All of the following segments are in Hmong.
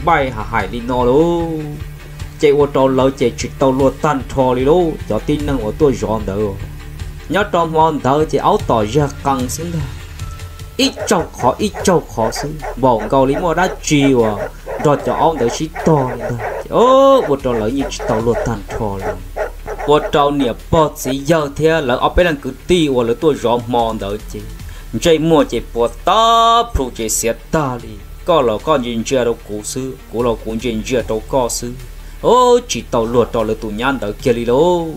npaij ha hais li no lauj. Ces ua rau lawv ces tsis tau luag tag nrho li lauj, cov tib neeg uas tuaj zov ntawd. Nyob rau hmo ntawd ces aub tom zaj qees xwb ntag, ib tsaug qhov ib tsaug qhov xwb, npaum nkaus li muaj dab tsi uas nrog cov aub ntawd sib tog li ntag. Ces ua rau lawv yeej tsis tau luag tag nrho li. Ua rau niam pog txiv yawg thiab lawv ob peb leeg kwv tij uas lawv tuaj zov hmo ntawd ces ntsej muag ces puas tag plhu ces xiav tag li. Koj los koj ntsia ntsia rau kuv xwb, kuv los kuv ntsia ntsia rau koj xwb. Tsis tau luag rau lawv tus nyab ntawd kiag li lauj.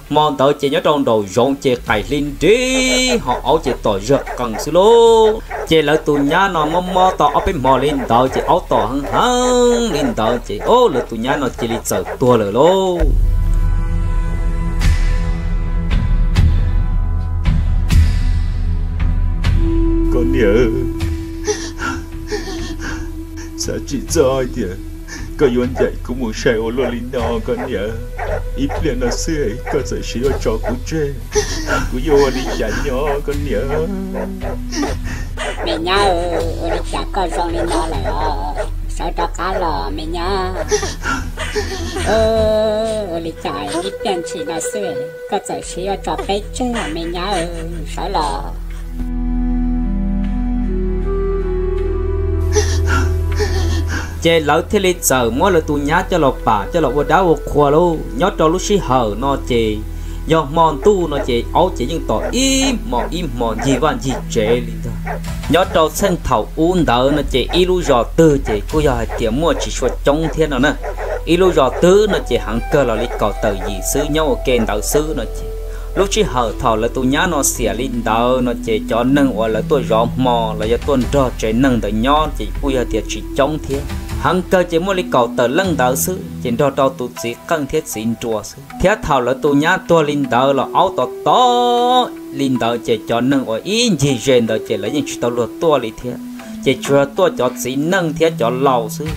Hmo ntawd ces nyob rau nraum zoov ces qaim hli nrib ho aub ces tom zaj qees xwb lauj. Ces lawv tus nyab no mob mob tau ob peb hmo li ntawd ces aub tom heev heev li ntawd ces lawv tus nyab no cia li txawm tuag lawm lauj. Koj niam, xav tsis txog hais tias koj yuav ncaim kuv mus sai ua luaj li no koj niam. Ib pliag no xwb koj txawm siv yuav tso kuv tseg, kuv yuav ua li cas nyob koj niam? Me nyab, ua li cas koj zoo li no lawm os? Sawv rov qab los me nyab. Ua li cas ib pliag ntshis no xwb koj txawm siv yuav tso peb tseg me nyab, sawv los. Ces lawv thiaj li txawm muab lawv tus nyab coj los pam coj los ua dab ua qhua lauj. Nyob rau lub sij hawm no ces yog hmo ntuj no ces aub ces yeej tom ib hmos ib hmos ncig vaj ncig tsev li ntag. Nyob rau txheej thaum ub ntawd no ces ib lub zos twg ces kuj yog hais tias muaj tsis sua coob thiab no na. Ib lub zos twg no ces heev kawg los li kaum tawm yim xwb nyob ua ke ntawd xwb no ces lub sij hawm thaum lawv tus nyab no xiam li ntawd no ces cov neeg uas lawv tuaj zov hmo los yog tuaj nrog tsev neeg ntawd nyob ces kuj yog tias tsis coob thiab. Heev kawg ces muaj li kaum tawm leej ntawd xwb ces nrog rau tus txiv qeej thiab txiv nruas xwb. Thiab thaum lawv tus nyab tuag li ntawd los aub tom tom li ntawd ces cov neeg uas ib ncig ze ntawd ces lawv yeej tsis tau luag tuaj li thiab, ces tsuas tuaj cov txiv neej thiab cov laus xwb.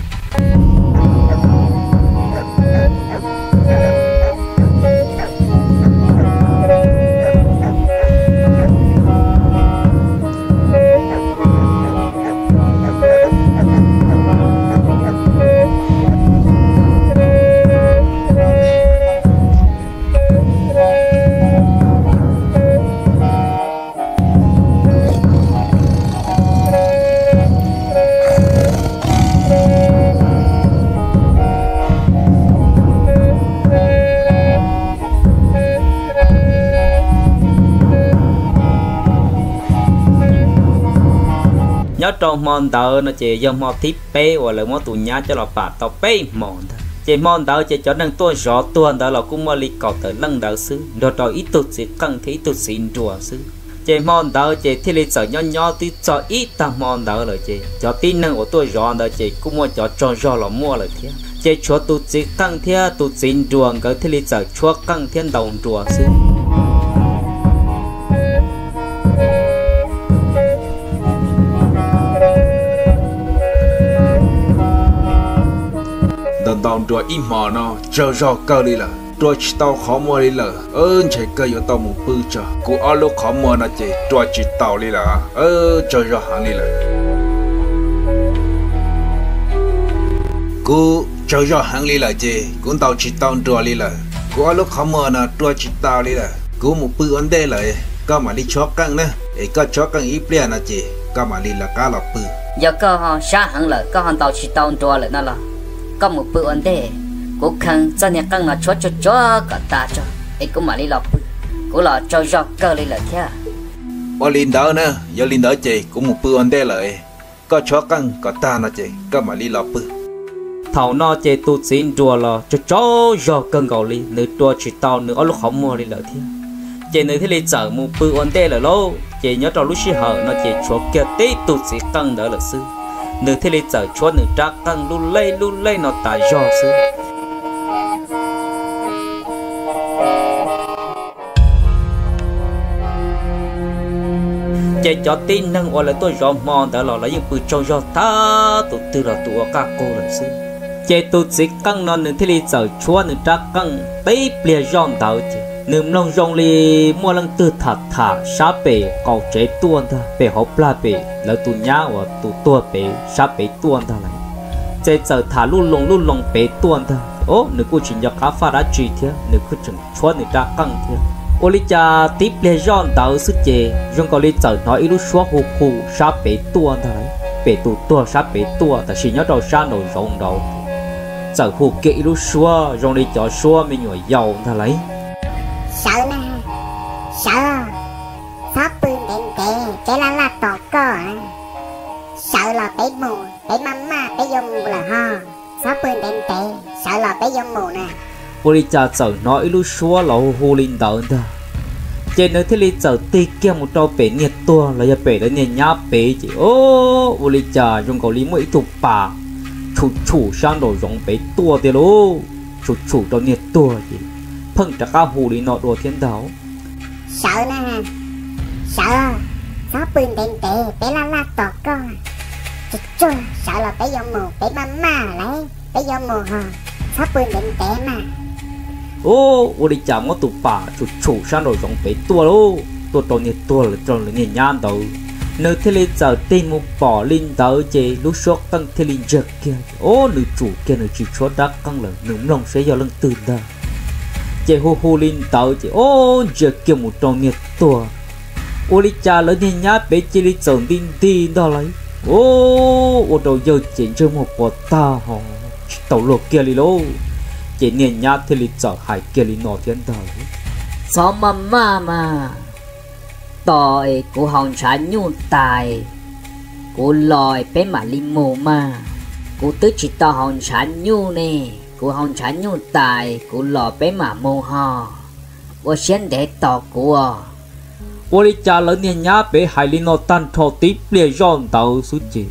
Nyob rau hmo ntawd no ces yog hmo thib peb uas lawv muab tus nyab coj los pam tau peb hmos ntag. Ces hmo ntawd ces cov neeg tuaj zov tuag ntawd los kuj muaj li kaum tawm leej ntawd xwb, nrog rau ib tug txiv qeej thiab ib tug txiv nruas xwb. Ces hmo ntawd ces thiaj li txawm nyob nyob twb txog ib tag hmo ntawd lawm ces cov tib neeg uas tuaj zov ntawd ces kuj muaj cov tsaug zog los muaj lawm thiab. Ces tshuav tus txiv qeej thiab tus txiv nruas nkawd thiaj li txawm tshuab qeej thiab ntaus nruas xwb. Ntaus ntaus nruas ib hmos no tsaug zog kawg li lawm, rua tsis tau qhov muag li lawm. Ntshe kawg yuav tau mus pw tso. Kuv ob lub qhov muag no ces rua tsis taus li lawm, tsaug zog heev li lawm. Kuv tsaug zog heev li lawm ces kuv ntaus tsis tau nruas li lawm. Kuv ob lub qhov muag no rua tsis tau li lawm, kuv mus pw ua ntej lawm. Koj mam li tshuab qeej na, es koj tshuab qeej ib pliag no ces koj mam li lawv qab los pw. Yog koj ho sab heev lawm, koj ho ntaus tsis tau nruas lawm no los koj mus pw ua ntej, kuv kheev txoj niag qeej no tshuab tsuag tsuag kom tas tso es kuv mam li los pw. Kuv los tsaug zog kawg li lawm thiab. Ua li ntawd na, yog li ntawd ces kuv mus pw ua ntej lawm. Koj tshuab qeej kom tag no ces koj mam li los pw. Thaum no ces tus txiv nruas los tsaug tsaug zog kawg nkaus li, nws rua tsis tau nws ob lub qhov muag li lawm thiab. Ces nws thiaj li txawm mus pw ua ntej lawm lauj. Ces nyob rau lub sij hawm no ces tshuav kiag tib tug txiv qeej ntawd lawm xwb. Nws thiaj li txawm tshuab nws rab qeej lub lej lub lej no tas zog xwb. Ces cov tib neeg uas lawv tuaj zov hmo ntawd los lawv yeej pw tsaug zog tag, tus twg los tus ua qaj qug lawm xwb. Ces tus txiv qeej no nws thiaj li txawm tshuab nws rab qeej tib pliag zoj ntawd ces nws mloog zoo li muaj leej twg tham tham sab pem qaum tsev tuaj ntag, pem hauv plag pem lawv tus nyab uas tus tuag pem sab pem tuaj ntag lawm. Ces txawm tham lub loo lub loo pem tuaj ntag, o, nws kuj tsis nco qab faj dab tsi thiab, nws kuj tseem tshuab nws rab qeej thiab. Ua li cas tib pliag zoj ntawd xwb ces zoo nkaus li txawm hnov ib lub suab hu hu sab pem tuaj ntag lauj, pem tus tuag sab pem tuaj, tab sis nyob rau sab nraum zoov nraud. Txawm hu kiag ib lub suab zoo li cov suab me nyuam yaus ntag lauj. Sawv na, sawv, txhob pw ntev ntev, peb laj laj tos koj. Sawv los peb mus, peb maj maj peb yuav mus lawm ho. Txhob pw ntev ntev, sawv los peb yuav mus na. Ua li cas txawm hnov ib lub suab los hu hu li ntawd ntag, ces nws thiaj li txawm tig kiag mus rau pem niag tuag los yog pem lawv niag nyab pem ces, o, ua li cas zoo nkaus li muaj ib tug pas tshum tshum sab nraum zoov pem tuaj tiag lauj. Tshum tshum rau niag tuag ces pheej rov qab hu li no dua thiab ntag. Sawv na, sawv, txhob pw ntev ntev, peb laj laj tos koj. Tsuag tsuag, sawv los peb yuav mus, peb maj maj lawm, peb yuav mus ho, txhob pw ntev ntev mas. O, ua li cas muab tus pas tshum tshum sab nraum zoov pem tuaj lauj, tuaj rau niag tuag los rau lawv niag nyab ntawd. Nws thiaj li txawm tig mus pom li ntawd ces lub suab qeej thiaj li ntsiag kiag. O, nws tsum kiag nws tsis tshuab rab qeej lawm, nws mloog saib yog leej twg ntag. Ces hu hu li ntawd ces, o, ntsia kiag mus rau niag tuag. Ua li cas lawv niag nyab pem cia li txawm nti nti ntag lauj. O, ua rau yawg ces ntsej muag puas tag ho tsis tau luag kiag li lauj. Ces niag nyab thiaj li txawm hais kiag li no thiab ntag. Txhob maj maj mas, tos es kuv haus ntshav nyuj tas, kuv los peb mam li mus mas. Kuv twb tsis tau haus ntshav nyuj ne, kuv haus ntshav nyuj tas kuv los peb mam mus ho. Ua siab ntev tos kuv. Ua li cas lawv niag nyab pem hais li no tag nrho tib pliag zoj ntawd xwb ces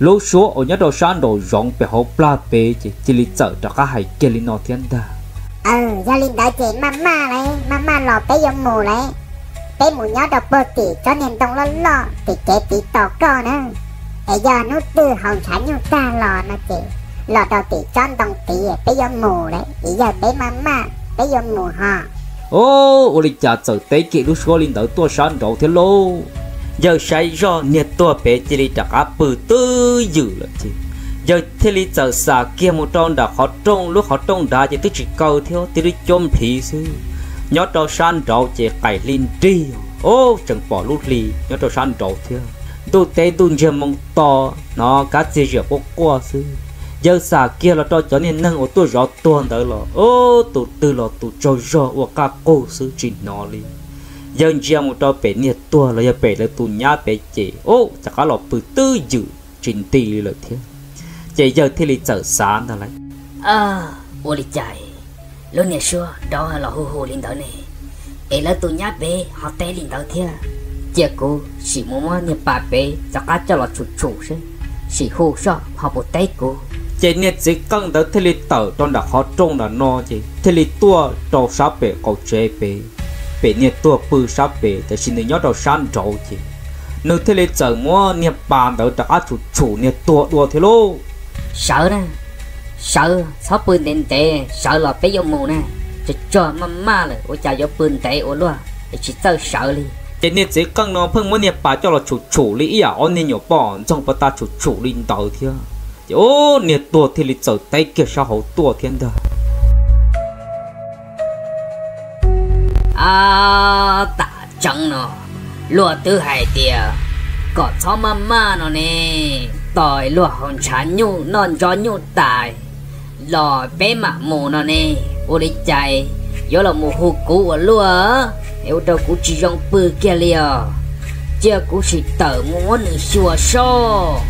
lub suab uas nyob rau sab nraum zoov pem hauv plag pem ces cia li txawm rov qab hais kiag li no thiab ntag. Yog li ntawd ces maj maj lawm, maj maj los peb yuav mus lawm. Peb mus nyob rau puag tim tsob niag ntoo loj loj tim kev tid tos koj na. Es yog hnub twg haus ntshav nyuj tag los no ces los rau tim tsob ntoo tid peb yuav mus lawm, es yog peb maj maj peb yuav mus ho. O, ua li cas txawm teb kiag lub suab li ntawd tuaj sab nraud thiab lauj. Yawg saib zoj niag tuag pem cia li rov qab pw twb ywm lawm ces yawg thiaj li txawm xam kiag mus rau nram qhov rooj, lub qhov rooj nrad ces twb tsis kaw thiab, tib lub cuab nplhiv xwb. Nyob rau sab nraud ces qaim hli nrig, o, tseem pom lub hli nyob rau sab nraud thiab. Ntuj teb ntuj ntsiag moo to, hnov kab txiag ziam quaj quaj xwb. Yawg xam kiag los rau cov niag neeg uas tuaj zov tuag ntawd los, o, tus twg los tus tsaug zog ua qaj qug xwb tsis hnov li. Yawg ntsia mus rau pem niag tuag los yog pem lawv tus nyab pem ces, o, rov qab los pw twb ywm tsis nti li lawm thiab. Ces yawg thiaj li txawm xav ntag lauj. Ua li cas lub niag suab nraud los hu hu li ntawd ne? Es lawv tus nyab pem ho teb li ntawd thiab. Cia kuv sim mus muab niag pas pem rov qab coj los tshum tshum seb, sim hu soj ho puas teb kuv. Ces niag txiv qeej ntawd thiaj li tawm rau nram qhov rooj nram no ces thiaj li tuaj rau sab pem qaum tsev pem, pem niag tuag pw sab pem, tiam sis nws nyob rau sab nraud ces nws thiaj li txawm muab niag pas ntawd rov qab tshum tshum niag tuag dua thiab lauj. Sawv na, sawv, txhob pw ntev ntev, sawv los peb yuav mus na. Tsog tsog maj maj lawm ua cas yuav pw ntev ua luaj es tsis txawj sawv li. Ces niag txiv qeej no pheej muab niag pas coj los tshum tshum li ib yam ob niag nyuam poj ntxoog pas tas tshum tshum li ntawd thiab. Ces o, niag tuag thiaj li txawm teb kiag sab hauv tuaj thiab ntag. Ab, tam tseev no luag twb hais tias kom txhob maj maj no ne, tos luag haus ntshav nyuj noj ntsob nyuj tas los peb mam mus no ne. Ua li cas yuav los mus hu kuv ua luaj, es ua rau kuv tsis zoo pw kiag li os. Cia kuv sim tawm mus muab nws xyuas soj.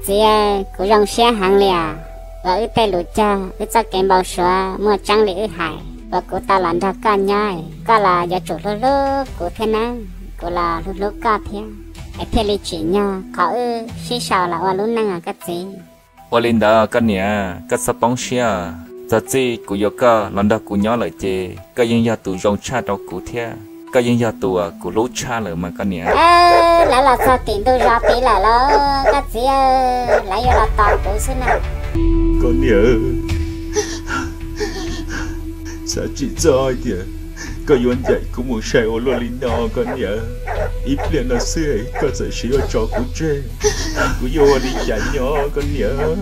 Txiv, kuv zoo siab heev li os, uas wb tej lus cog, wb txoj kev npau suav muaj tseeb li wb hais, uas kuv tau los nrog koj nyob, koj los yuav tsum hlub hlub kuv thiab nawb, kuv los hlub hlub koj thiab, es thiaj li tsim nyog qhov wb sib sau los ua lub neej os koj txiv. Ua li ntawd koj niam, koj txhob poob siab. Txog txij kuv yuav koj los nrog kuv nyob lawm ces koj yeej yog tus zoo tshaj rau kuv thiab koj yeej yog tus kuv hlub tshaj lawm mas koj niam. Lawv los txog tim ntug zos tid lawm los koj txiv, lawv yuav los tos kuv xwb na. Koj niam, xav tsis txog hais tias koj yuav ncaim kuv mus sai ua luaj li no koj niam. Ib pliag no xwb koj txawm siv ua tso kuv tseg, kuv yuav ua li cas nyob koj niam.